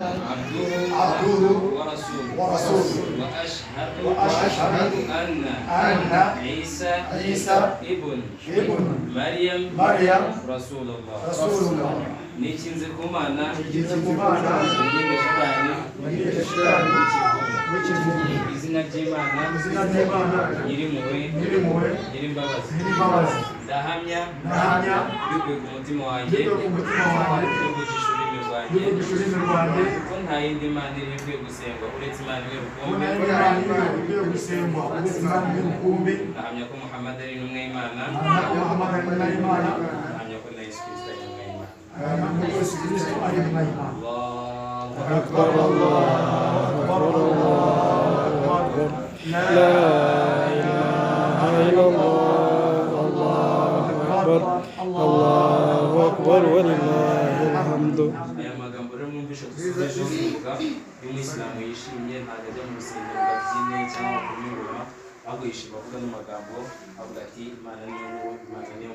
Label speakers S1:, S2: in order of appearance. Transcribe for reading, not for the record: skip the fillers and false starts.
S1: عبده
S2: ورسوله
S1: وأشهد
S2: أن
S1: عيسى
S2: ابن
S1: ابن
S2: مريم
S1: مريم
S2: رسول الله.
S1: رسول الله.
S2: Nikinze ku Mana,
S1: Nikinze ku Mana,
S2: nginga shitani
S1: nginga shitani w'ikivume,
S2: izina ry'Imana,
S1: izina ry'Imana,
S2: Nyirimpuhwe,
S1: Nyirimpuhwe,
S2: Nyirimbabazi.
S1: Nyirimbabazi.
S2: Ndahamya
S1: Ndahamya
S2: mbikuye ku mutima wanjye,
S1: mbikuye ku mutima wanjye,
S2: mbivugisha ururimi rwanjye,
S1: mbivugisha ururimi rwanjye,
S2: ko nta yindi Mana iri ikwiye gusengwa uretse Imana imwe
S1: ko
S2: rukumbi.
S1: nta yindi Mana ikwiye gusengwa uretse Imana imwe rukumbi.
S2: Ndahamya ko Muhammad ari intumwa y'Imana.
S1: Ndahamya ko Muhammad ari intumwa y'Imana.
S2: Ndahamya ko na Yesu Kristo ari intumwa y'Imana.
S1: Ndahamya ko Yesu Kristo ari intumwa y'Imana.
S2: Allahu
S1: أكبر الله أكبر الله أكبر لا إله إلا الله
S3: الله أكبر الله أكبر ولله الحمد.
S2: Aya magambo rero mwumvishe dusoje tuvuga, iyo umuyisilamu yishimye ntabwo ajya mu rusengero ngo abyine cyangwa akome ingoma, ahubwo yishima avuga n'amagambo avuga ati: "Imana niyo nkuru, Imana niyo